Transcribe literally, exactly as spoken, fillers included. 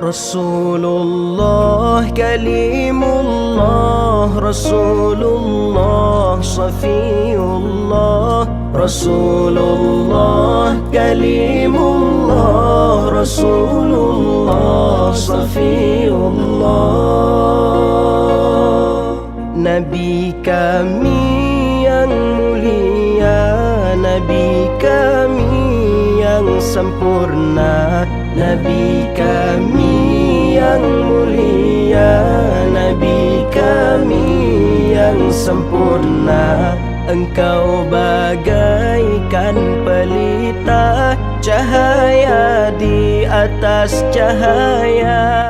Rasulullah Kalimullah, Rasulullah Safiullah, Rasulullah Kalimullah, Rasulullah Safiullah. Nabi kami yang mulia, Nabi kami yang sempurna, Nabi kami yang mulia, Nabi kami yang sempurna. Engkau bagaikan pelita, cahaya di atas cahaya.